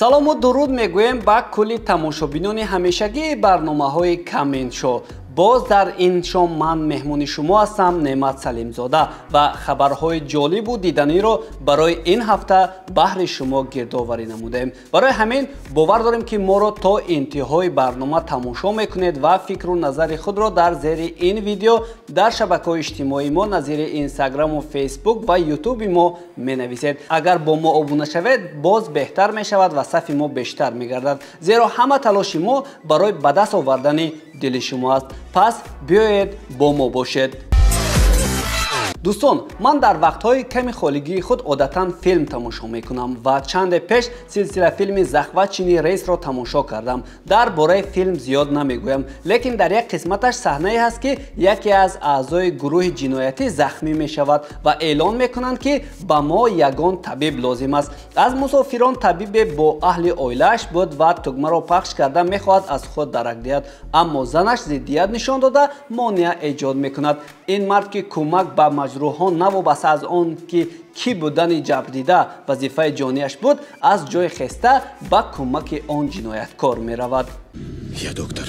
Салому дуруд мегӯем ба кулли тамошобинони ҳамешагии барномаҳои Коммент Шоу. Боз дар ин шом ман меҳмони шумо ҳастам, Неъмат Салимзода, ва хабарҳои ҷолибу диданиро барои ин ҳафта баҳри шумо гирдоварӣ намудаем. Барои ҳамин бовар дорем, ки моро то интиҳои барнома тамошо мекунед ва фикру назари худро дар зери ин видео дар шабакаҳои иҷтимоии мо назири Инстаграму Фейсбук ва Ютуби мо менависед. Агар бо мо обуна шавед, боз беҳтар мешавад ва сафи мо бештар мегардад, зеро ҳама талоши мо барои ба даст овардани дили шумо аст. Пас биёед бо мо бошед. Дӯстон, ман дар вақтҳои ками холигии худ одатан филм тамошо мекунам ва чанде пеш силсила филми «Захваченный рейс»-ро тамошо кардам. Дар бораи филм зиёд намегӯям, лекин дар як қисматаш саҳнае ҳаст, ки яке аз аъзои гурӯҳи ҷиноятӣ захмӣ мешавад ва эълон мекунанд, ки ба мо ягон табиб лозим аст. Аз мусофирон табибе бо аҳли оилааш буд ва тугмаро пахш карда мехоҳад аз худ дарак диҳад, аммо занаш зиддият нишон дода монеа эҷод мекунад. Ин мард, ки кӯмак ба маҷрӯҳон навобаста аз он ки кӣ будани ҷабрдида вазифаи ҷонияш буд, аз ҷои хеста ба кӯмаки он ҷинояткор меравад. Я доктор.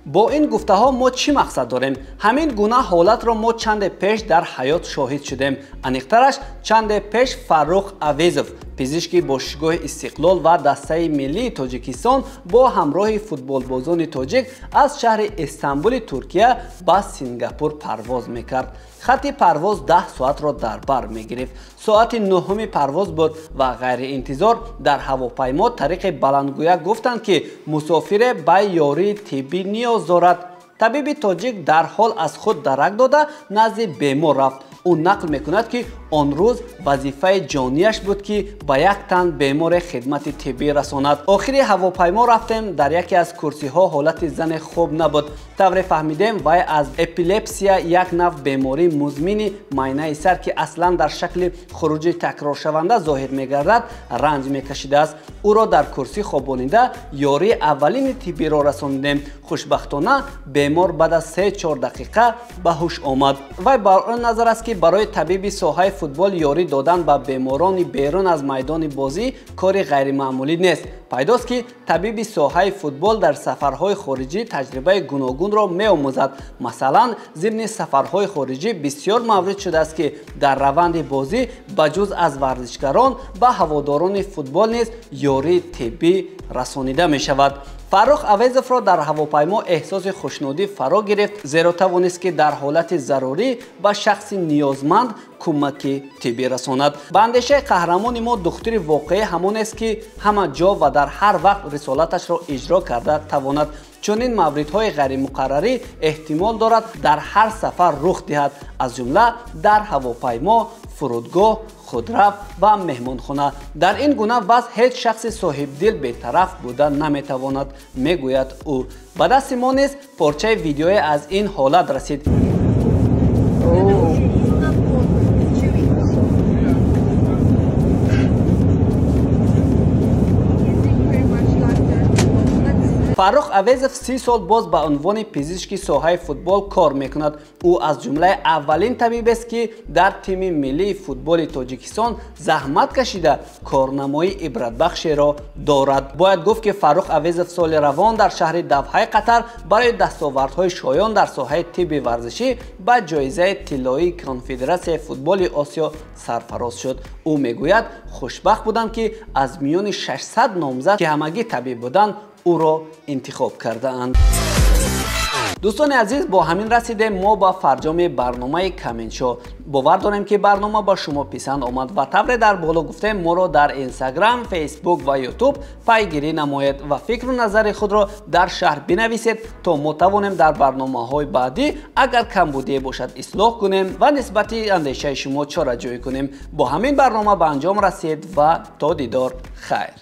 Бо ин гуфтаҳо мо чӣ мақсад дорем? Ҳамин гуна ҳолатро мо чанде пеш дар ҳаёт шоҳид шудем. Аниқтараш, чанде пеш Фаррух Авезов, пизишки бошгоҳи Истиқлол ва дастаи миллии Тоҷикистон, бо ҳамроҳи футболбозони тоҷик аз шаҳри Истанбули Туркия ба Сингапур парвоз мекард. Хатти парвоз 10 соатро дар бар мегирифт. Соати нуҳуми парвоз буд ва ғайриинтизор дар ҳавопаймо тариқи баландгӯяк гуфтанд, ки мусофире ба ёрии тиббӣ ниёз дорад. Табиби тоҷик дарҳол аз худ дарак дода назди бемор рафт. Ӯ нақл мекунад, ки он рӯз вазифаи ҷонияш буд, ки ба як тан беморе хидмати тиббӣ расонад. Охири ҳавопаймо рафтем, дар яке аз курсиҳо ҳолати зане хуб набуд. Тавре фаҳмидем, вай аз эпилепсия, як нав бемории музмини майнаи сар, ки аслан дар шакли хуруҷи такроршаванда зоҳир мегардад, ранҷ мекашидааст. Ӯро дар курсӣ хобонида ёрии аввалини тиббиро расонидем. Хушбахтона, бемор баъд аз 3-4 дақиқа ба ҳуш омад. Вай бар он назар аст, ки барои табиби соҳаи футбол ёрӣ додан ба беморони берун аз майдони бозӣ кори ғайримаъмулӣ нест. Пайдост, ки табиби соҳаи футбол дар сафарҳои хориҷӣ таҷрибаи гуногунро меомӯзад. Масалан, зимни сафарҳои хориҷӣ бисёр маврид шудааст, ки дар раванди бозӣ ба ҷуз аз варзишгарон ба ҳаводорони футбол низ ёрии тиббӣ расонида мешавад. Фаррух Авезовро дар ҳавопаймо эҳсоси хушнудӣ фаро гирифт, зеро тавонист, ки дар ҳолати зарурӣ ба шахси ниёзманд кӯмаки тиббӣ расонад. Ба андешаи қаҳрамони мо, духтури воқеӣ ҳамонест, ки ҳама ҷо ва дар ҳар вақт рисолаташро иҷро карда тавонад. Чунин мавридҳои ғайримуқаррарӣ эҳтимол дорад дар ҳар сафар рух диҳад, аз ҷумла дар ҳавопаймо, фурудгоҳ, худрав ва меҳмонхона. Дар ин гуна вазъ ҳеҷ шахси соҳибдил бетараф буда наметавонад, мегӯяд ӯ. Ба дасти мо низ порчаи видеое аз ин ҳолат расид. Фаррух Авезов 30 сол боз ба унвони пизишки соҳаи футбол кор мекунад. Ӯ аз ҷумлаи аввалин табибест, ки дар тими миллии футболи Тоҷикистон заҳмат кашида корнамоии ибратбахшеро дорад. Бояд гуфт, ки Фаррух Авезов соли равон дар шаҳри Давҳаи Қатар барои дастовардҳои шоён дар соҳаи тибби варзишӣ ба ҷоизаи тиллоии Конфедератсияи футболи Осиё сарфароз шуд. Ӯ мегӯяд, хушбахт будам, ки аз миёни 600 номзад, ки ҳамагӣ табиб буданд, ӯро интихоб кардаанд. Дӯстони азиз, бо ҳамин расидем мо ба фарҷоми барномаи Коммент Шоу. Бовар дорем, ки барнома ба шумо писанд омад ва тавре дар боло гуфтем, моро дар Инстаграм, Фейсбук ва Ютуб пайгирӣ намоед ва фикру назари худро дар шаҳр бинависед, то мо тавонем дар барномаҳои баъдӣ, агар камбудие бошад, ислоҳ кунем ва нисбати андешаи шумо чораҷӯӣ кунем. Бо ҳамин барнома ба анҷом расид ва то дидор хайр.